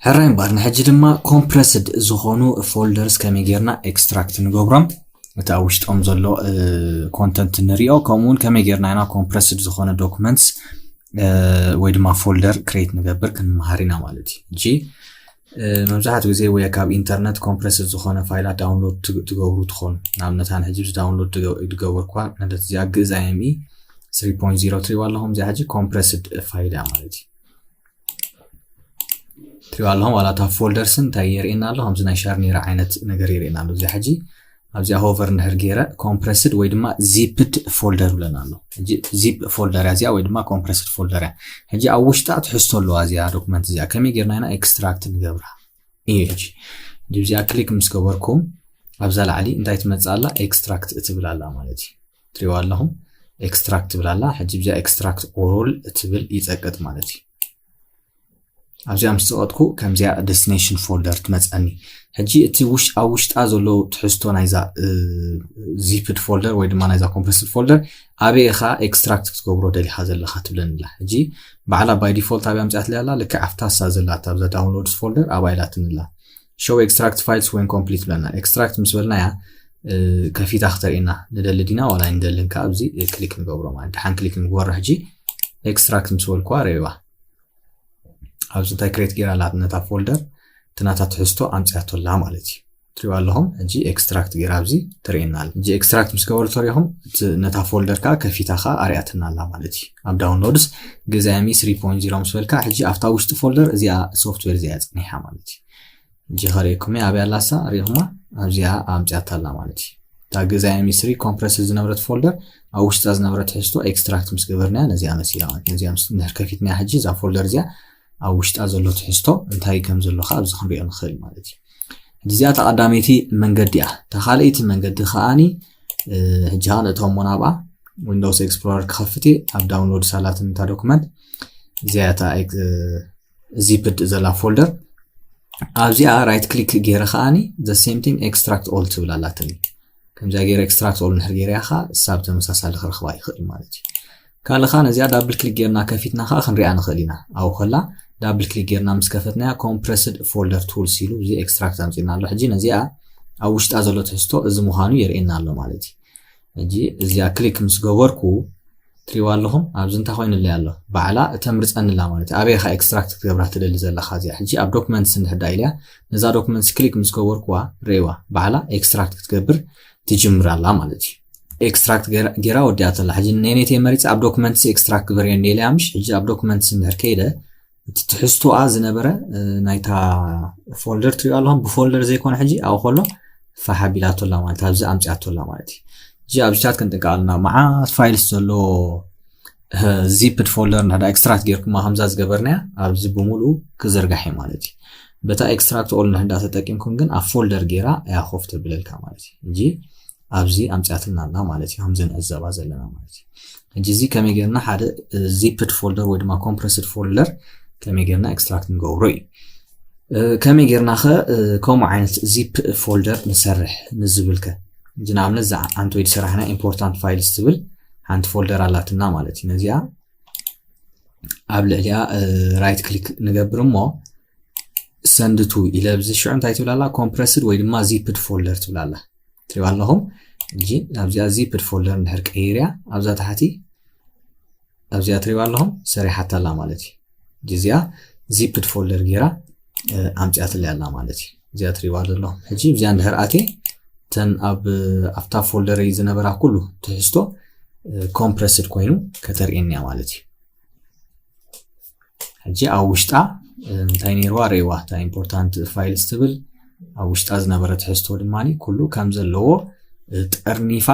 ሕራይ እምበር፣ ንሕጂ ድማ compressed ዝኾኑ folders ከመይ ጌርና extract ንገብሮም፣ እቲ ኣብ ውሽጦም ዘሎ content ንሪኦ፣ ከምኡ እውን ከመይ ጌርና ኢና compressed ዝኾነ documents ወይ ድማ folder create ንገብር ክንመሃር ኢና ማለት እዩ። ሕጂ መብዛሕትኡ ግዜ ወይ ካብ ኢንተርነት compressed ዝኾነ ፋይላት download ትገብሩ ትኾኑ። ንኣብነት ኣነ ሕጂ download ዝገበርኳ ነደት እዚኣ ግእዝ IME three point zero ትሪዋ ኣለኹም። እዚኣ ሕጂ compressed ፋይል እያ ማለት እዩ። ትሪዋ ኣለኹም ዋላ እታ folders እንታይ የርእየና ኣሎ? ከምዚ ናይ ሻርኔራ ዓይነት ነገር የርእየና ኣሎ። እዚኣ ሕጂ ኣብዚኣ hover እንድሕር ገይረ compressed ወይ ድማ zipped folder ብለና ኣሎ። ሕጂ zip folder እያ እዚኣ ወይ ድማ compressed folder እያ። ሕጂ ኣብ ውሽጣ ትሕዝቶ ኣለዋ እዚኣ document እዚኣ። ከመይ ጌርና ኢና extract ንገብራ? እዩ ሕጂ። ሕጂ እዚኣ click ምስ ገበርኩም ኣብዛ ላዕሊ እንታይ ትመጽእ ኣላ? Extract እትብል ኣላ ማለት እዩ። ትሪዋ ኣለኹም? Extract ትብል ኣላ። ሕጂ እዚኣ extract all እትብል ይጸቅጥ ማለት እዩ። ኣብዚኣ ምስ ጸቀጥኩ ከምዚኣ destination folder ትመጸኒ። ሕጂ እቲ ኣብ ውሽጣ ዘሎ ትሕዝቶ ናይዛ zipped folder ወይ ድማ ናይዛ compressed folder ኣበይ ኢኻ extract ክትገብሮ ደሊኻ ዘለኻ ትብለኒ ኣላ። ሕጂ ባዕላ by default ኣበይ ኣምጺኣትለይ ኣላ? ልክዕ ኣብታ እሳ ዘላታ ኣብዛ downloads folder ኣብኣ ኢላትኒ ኣላ። Show extract files when complete ብለና። Extract ምስ በልናያ ከፊታ ክተርእየና ንደሊ ዲና ዋላ ኣይንደልን ከኣ ኣብዚ click ንገብሮ ማለት። ደሓን click ንግበሮ። ሕጂ extract ምስ በልኩዋ ርእይዋ። ኣብዚ እንታይ create ጌራ ኣላ ነታ folder፣ እቲ ናታ ትሕዝቶ ኣምጺኣቶ ኣላ ማለት እዩ። ትሪእዋ ኣለኹም? ሕጂ extract ጌራ ኣብዚ ተርእየና ኣላ። ሕጂ extract ምስ ገበረቶ ሪኢኹም፣ እቲ ነታ folder ከኣ ከፊታ ከኣ ኣርያትና ኣላ ማለት እዩ። ኣብ downloads ግእዝ IME three point zero ምስ በልካ፣ ሕጂ ኣብታ ውሽጢ folder እዚኣ software እዚኣ ጸኒሓ ማለት እዩ። ሕጂ ከርእየኩም እየ፣ ኣበይ ኣላ እሳ? ሪኢኹማ? ኣብዚኣ ኣምጺኣታ ኣላ ማለት እዩ። እታ ግእዝ IME three compressed ዝነበረት folder ኣብ ውሽጣ ዝነበረ ትሕዝቶ extract ምስ ገበርናያ ነዚኣ መሲላ ማለት እዩ። ነዚኣ ምስ እንድሕር ከፊትናያ ሕጂ እዛ folder እዚኣ ኣብ ውሽጣ ዘሎ ትሕዝቶ እንታይ ከም ዘሎ ከኣ ኣብዚ ክንሪኦ ንኽእል ማለት እዩ። ሕጂ እዚኣ እታ ቀዳመይቲ መንገዲ እያ። እታ ካልኣይቲ መንገዲ ከኣኒ፣ እ፣ ሕጂ ከኣ ንእተሞ ናብኣ Windows Explorer ክኸፍት እየ። ኣብ downloads ኣላትኒ እታ document እዚኣ እታ ኤክ-፣ እ፣ zipped ዘላ folder። ኣብዚኣ right click ገይረ ከኣኒ the same thing extract all ትብል ኣላትኒ። ከምዚኣ ገይረ extract all እንድሕር ገይረያ ከኣ እሳ ብተመሳሳሊ ክረኽባ ይኽእል ማለት እዩ። ካልእ ከኣ ነዚኣ double click ጌርና ከፊትና ከኣ ክንሪኣ ንኽእል ኢና። ኣብኡ ከላ double click ጌርና ምስ ከፈትናያ compressed folder tools ኢሉ እዚ extract ኣምጺእና ኣሎ። ሕጂ ነዚኣ ኣብ ውሽጣ ዘሎ ትሕዝቶ እዚ ምዃኑ የርእየና ኣሎ ማለት እዩ። ሕጂ እዚኣ click ምስ ገበርኩ ትሪእዋ ኣለኹም? ኣብዚ እንታይ ኮይኑለይ ኣሎ? ባዕላ እተምርጸኒ ኣላ ማለት እዩ። ኣበይ ኢኻ extract ክትገብራ ትደሊ ዘለኻ እዚኣ? ሕጂ ኣብ documents እንድሕር ደኣ ኢለያ፣ ነዛ documents click ምስ ገበርኩዋ ርእይዋ፣ ባዕላ extract ክትገብር ትጅምር ኣላ ማለት እዩ። Extract ገይራ፣ ገይራ ወዲኣቶ ኣላ። ሕጂ ነየነይቲ እየ መሪጸ? ኣብ documents extract ክገብር እየ ኢለያ ምሽ? ሕጂ ኣብ documents እንድሕር ከይደ፣ እቲ ትሕዝቶኣ ዝነበረ፣ እ፣ ናይታ folder ትሪኦ ኣለኹም? ብfolder ዘይኮነ ሕጂ ኣብኡ ከሎ ፋሕ ኣቢላቶ ኣላ ማለት፣ ኣብዚ ኣምጺኣቶ ኣላ ማለት እዩ። ሕጂ ኣብዚ chat ክንጥንቀቕ ኣለና። መዓት files ዘሎ፣ እ፣ zipped folder እንድሕር ደኣ extract ጌርኩማ ከምዛ ዝገበርናያ ኣብዚ ብምሉኡ ክዝርጋሕ እዩ ማለት እዩ። በታ extract all እንድሕር ደኣ ተጠቂምኩም ግን ኣብ folder ገይራ እያ ኮፍ ተብለልካ ማለት እዩ። ሕጂ ኣብዚ ኣምጺኣትና ኣላ ማለት እዩ፣ ከምዚ ንዕዘባ ዘለና ማለት እዩ። ሕጂ እዚ ከመይ ጌርና ሓደ፣ እ፣ zipped folder ወይ ድማ compressed folder ከመይ ጌርና extract ንገብሮ እዩ። እ፣ ከመይ ጌርና ኸ፣ እ፣ ከምኡ ዓይነት zip folder ንሰርሕ ንዝብል ከ? ሕጂ ንኣብነት እዛ ሓንቲ ወይ ዝሰራሕና important files ትብል ሓንቲ folder ኣላትና ማለት እዩ። ነዚኣ ኣብ ልዕሊኣ፣ እ፣ right click ንገብር እሞ send to ኢለ ኣብዚ ሽዑ እንታይ ትብል ኣላ? Compressed ወይ ድማ zipped folder ትብል ኣላ። ትሪእዋ ኣለኹም? ሕጂ ኣብዚኣ zipped folder እንድሕር ቀይርያ ኣብዛ ታሕቲ ኣብዚኣ ትሪእዋ ኣለኹም? ሰሪሓታ ኣላ ማለት እዩ። ሕጂ እዚኣ zipped folder ጌራ፣ እ፣ ኣምጺኣትለይ ኣላ ማለት እዩ። እዚኣ ትሪእዋ ዘለኹም። ሕጂ እዚኣ እንድሕር ኣትየ እተን ኣብ፣ ኣብታ folder ዝነበራ ኩሉ ትሕዝቶ፣ እ፣ compressed ኮይኑ ከተርእየኒ እያ ማለት እዩ። ሕጂ ኣብ ውሽጣ፣ እ፣ እንታይ ነይርዋ ርእይዋ፣ እታ important files ትብል ኣብ ውሽጣ ዝነበረ ትሕዝቶ ድማ ኩሉ ከም ዘለዎ፣ እ፣ ጠርኒፋ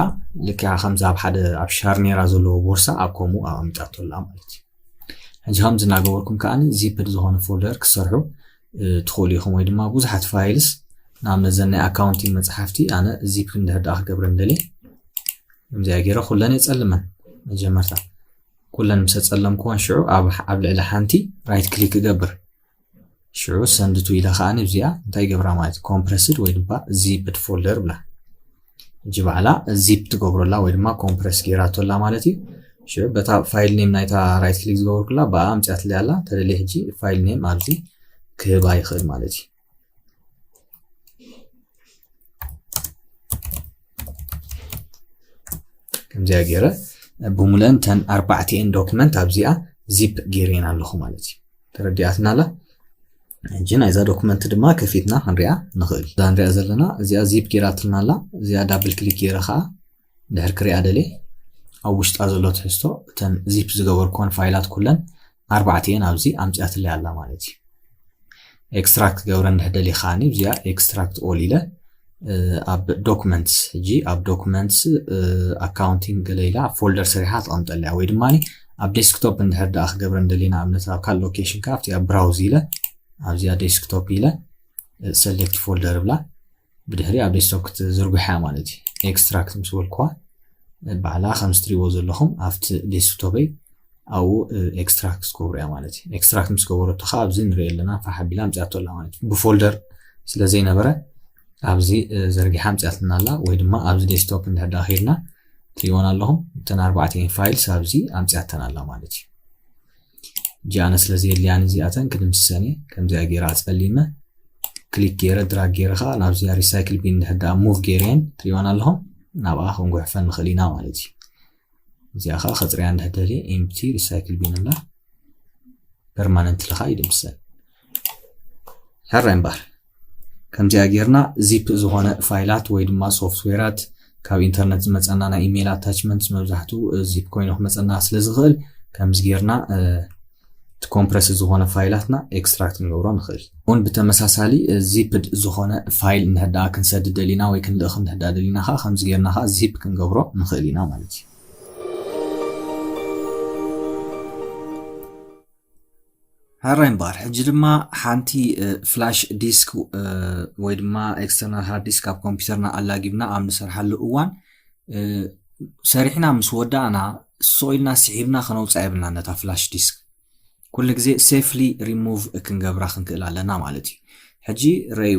ልክዕ ከምዚ ኣብ ሓደ ኣብ ሻርኔራ ዘለዎ ቦርሳ ኣብ ከምኡ ኣቐሚጣቶ ኣላ ማለት እዩ። ሕጂ ከምዚ እናገበርኩም ከኣ zipped ዝኾነ folder ክሰርሑ፣ እ፣ ትኽእሉ ኢኹም ወይ ድማ ብዙሓት files ንኣብነት ዘን ናይ accounting መጽሓፍቲ ኣነ zip እንድሕር ደኣ ክገብረን ደልየ ከምዚኣ ገይረ ኩለን የጸልመን መጀመርታ ኩለን ምስ ኣጸለምኩወን ሽዑ ኣብ፣ ኣብ ልዕሊ ሓንቲ right click እገብር። ሽዑ send to ኢለ ከኣ ኣብዚኣ እንታይ ይገብራ ማለት እዩ? Compressed ወይ ድማ zipped folder ብላ። ሕጂ ባዕላ zip ትገብረላ ወይ ድማ compress ገይራቶ ኣላ ማለት እዩ። ሽዑ በታ file name ናይታ right click ዝገበርኩላ ብኣ ኣምጺኣትለይ ኣላ። ተደልየ ሕጂ file name ኣብዚ ክህባ ይኽእል ማለት እዩ። ከምዚኣ ገይረ ብሙሉአን ተን ኣርባዕቲኤን ዶክመንት ኣብዚኣ ዚፕ ገይረን ኣለኹ ማለት እዩ። ተረዲኣትና ኣላ። ሕጂ ናይዛ ዶክመንት ድማ ከፊትና ክንሪኣ ንኽእል። እዛ ንሪኣ ዘለና እዚኣ ዚፕ ገይራትልና ኣላ። እዚኣ ዳብል ክሊክ ገይረ ከዓ ድሕር ክሪኣ ደልየ ኣብ ውሽጣ ዘሎ ትሕዝቶ እተን ዚፕ ዝገበርኩወን ፋይላት ኩለን ኣርባዕቲኤን ኣብዚ ኣምፅኣትለይ ኣላ ማለት እዩ። ኤክስትራክት ክገብረ እንድሕር ደልየ ከዓኒ እዚኣ ኤክስትራክት ኦል ኢለ ኣብ ዶክመንትስ ሕጂ ኣብ ዶክመንትስ ኣካውንቲንግ ገለ ኢላ ፎልደር ሰሪሓ ትቐምጠለያ ወይ ድማ ኣብ ዴስክቶፕ እንድሕር ደኣ ክገብረ እንደልየ ንኣብነት ኣብ ካልእ ሎኬሽን ከኣ ኣብቲ ኣብ ብራውዝ ኢለ ኣብዚኣ ዴስክቶፕ ኢለ ሰሌክት ፎልደር ብላ ብድሕሪ ኣብ ዴስክቶፕ ክትዝርግሓ ማለት እዩ። ኤክስትራክት ምስ በልኩዋ ባዕላ ከም ዝትሪእዎ ዘለኹም ኣብቲ ዴስክቶፐይ ኣብኡ ኤክስትራክት ክገብሩ እያ ማለት እዩ። ኤክስትራክት ምስ ገበረቶ ከዓ ኣብዚ ንሪኦ ኣለና ፋሕ ኣቢላ ኣምፅኣቶ ኣላ ማለት እዩ። ብፎልደር ስለ ዘይነበረ ኣብዚ ዘርጊሓ ኣምፅኣትና ኣላ ወይ ድማ ኣብዚ ዴስክቶፕ እንድሕር ደኣ ከይድና ትሪእዎን ኣለኹም እተን ኣርባዕቲኤን ፋይልስ ኣብዚ ኣምፅኣተን ኣላ ማለት እዩ። እጂ ኣነ ስለ ዘየድልያኒ እዚኣተን ክድምስሰን እየ። ከምዚኣ ገይረ ኣፀሊመ ክሊክ ገይረ ድራግ ገይረ ከዓ ናብዚኣ ሪሳይክል ቢን እንድሕር ደኣ ሙቭ ገይረየን ትሪእዋን ኣለኹም ናብኣ ክንጉሕፈን ንኽእል ኢና ማለት እዩ። እዚኣ ከዓ ከፅርያ እንድሕር ደልየ ኤምፕቲ ሪሳይክል ቢን እላ ፐርማነንትሊ ከዓ ይድምሰን። ሕራይ እምበኣር ከምዚኣ ጌርና ዚፕ ዝኾነ ፋይላት ወይ ድማ ሶፍትዌራት ካብ ኢንተርነት ዝመፀና ናይ ኢሜይል ኣታችመንትስ መብዛሕትኡ ዚፕ ኮይኑ ክመፀና ስለ ዝኽእል ከምዚ ጌርና እቲ ኮምፕረስድ ዝኾነ ፋይላትና ኤክስትራክት ንገብሮ ንኽእል። እውን ብተመሳሳሊ ዚፕድ ዝኾነ ፋይል እንድሕር ደኣ ክንሰድድ ደሊና ወይ ክንልእኽ እንድሕር ደኣ ደሊና ከዓ ከምዚ ጌርና ከዓ ዚፕ ክንገብሮ ንኽእል ኢና ማለት እዩ። ሕራይ እምበኣር ሕጂ ድማ ሓንቲ ፍላሽ ዲስክ ወይ ድማ ኤክስተርናል ሃርድ ዲስክ ኣብ ኮምፒውተርና ኣላጊብና ኣብ ንሰርሓሉ እዋን ሰሪሕና ምስ ወዳእና ስቕ ኢልና ስሒብና ከነውፅኣ የብልና ነታ ፍላሽ ዲስክ ኩሉ ግዜ ሴፍሊ ሪሙቭ ክንገብራ ክንክእል ኣለና ማለት እዩ። ሕጂ ረዩ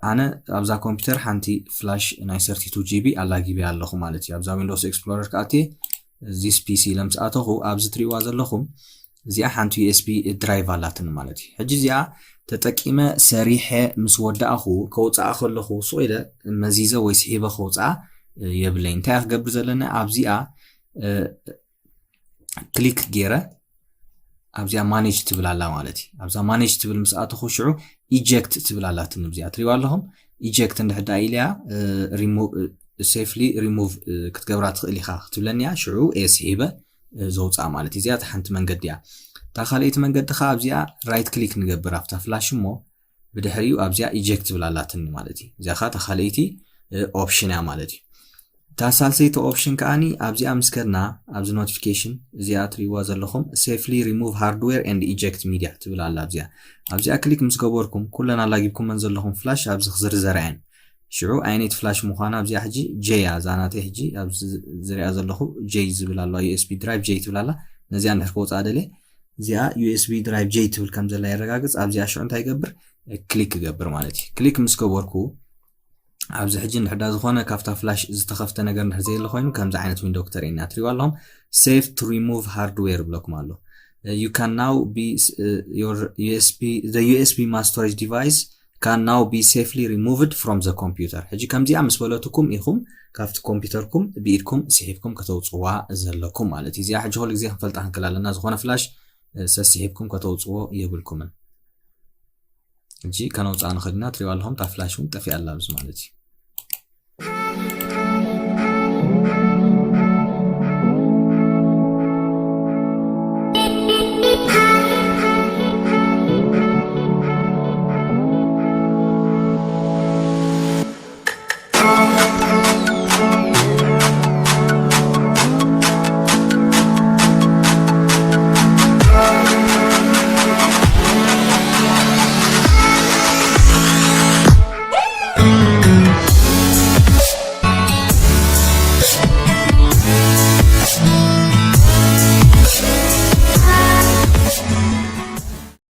ኣነ ኣብዛ ኮምፒውተር ሓንቲ ፍላሽ ናይ ሰርቲ ቱ ጂቢ ኣላጊቢ ኣለኹ ማለት እዩ። ኣብዛ ዊንዶስ ኤክስፕሎረር ክኣትየ ዚስ ፒሲ ለምስኣተኹ ኣብዚ ትሪእዋ ዘለኹም እዚኣ ሓንቲ ዩኤስቢ ድራይቭ ኣላትኒ ማለት እዩ። ሕጂ እዚኣ ተጠቂመ ሰሪሐ ምስ ወዳእኹ ከውፅኣ ከለኹ ስቕ ኢለ መዚዘ ወይ ስሒበ ከውፅኣ የብለይ። እንታይ ክገብር ዘለኒ ኣብዚኣ ክሊክ ገይረ ኣብዚኣ ማኔጅ ትብል ኣላ ማለት እዩ። ኣብዛ ማኔጅ ትብል ምስ ኣተኹ ሽዑ ኢጀክት ትብል ኣላትኒ እዚኣ ትሪዋ ኣለኹም። ኢጀክት እንድሕር ደኣ ኢለያ ሴፍሊ ሪሙቭ ክትገብራ ትኽእል ኢኻ ክትብለኒ እያ። ሽዑ እየ ስሒበ ዘውፅኣ ማለት እዩ። እዚኣ እታ ሓንቲ መንገዲ እያ። እታ ካልኣይቲ መንገዲ ከዓ ኣብዚኣ ራይት ክሊክ ንገብር ኣብታ ፍላሽ እሞ ብድሕሪኡ ኣብዚኣ ኢጀክት ትብል ኣላትኒ ማለት እዩ። እዚኣ ከዓ እታ ካልኣይቲ ኦፕሽን እያ ማለት እዩ። እታ ሳልሰይቲ ኦፕሽን ከዓኒ ኣብዚኣ ምስ ከድና ኣብዚ ኖቲፊኬሽን እዚኣ ትሪእዋ ዘለኹም ሴፍሊ ሪሙቭ ሃርድዌር ኤንድ ኢጀክት ሚድያ ትብል ኣላ ኣብዚኣ ኣብዚኣ ክሊክ ምስ ገበርኩም ኩለን ኣላጊብኩመን ዘለኹም ፍላሽ ኣብዚ ክዝርዘራ እየን። ሽዑ ኣየነይቲ ፍላሽ ምዃና ኣብዚኣ ሕጂ ጀይ እያ እዛ ናተይ ሕጂ ኣብዚ ዝሪኣ ዘለኹ ጀይ ዝብል ኣለዋ ዩኤስቢ ድራይቭ ጀይ ትብል ኣላ። ነዚኣ እንድሕር ከውፅኣ ደልየ እዚኣ ዩኤስቢ ድራይቭ ጀይ ትብል ከም ዘላ የረጋግፅ ኣብዚኣ ሽዑ እንታይ ይገብር ክሊክ ይገብር ማለት እዩ። ክሊክ ምስ ገበርኩ ኣብዚ ሕጂ እንድሕዳ ዝኾነ ካብታ ፍላሽ ዝተኸፍተ ነገር እንድሕር ዘየለ ኮይኑ ከምዚ ዓይነት ዊንዶ ክተርእየና ትሪዋ ኣለኹም። Save to remove hardware ብለኩም ኣሎ። You can now be your USB the USB main storage device can now be safely removed from the computer። ሕጂ ከምዚኣ ምስ በለትኩም ኢኹም ካብቲ ኮምፒውተርኩም ብኢድኩም ስሒብኩም ከተውፅዋ ዘለኩም ማለት እዩ። እዚኣ ሕጂ ኩሉ ግዜ ክንፈልጣ ክንክእል ኣለና። ዝኾነ ፍላሽ ሰስሒብኩም ከተውፅዎ የብልኩምን። እጂ ከነውፅኣ ንኽእል ኢና። ትሪዋ ኣለኹም እታ ፍላሽ እውን ጠፊኣ ኣላ ኣብዚ ማለት እዩ።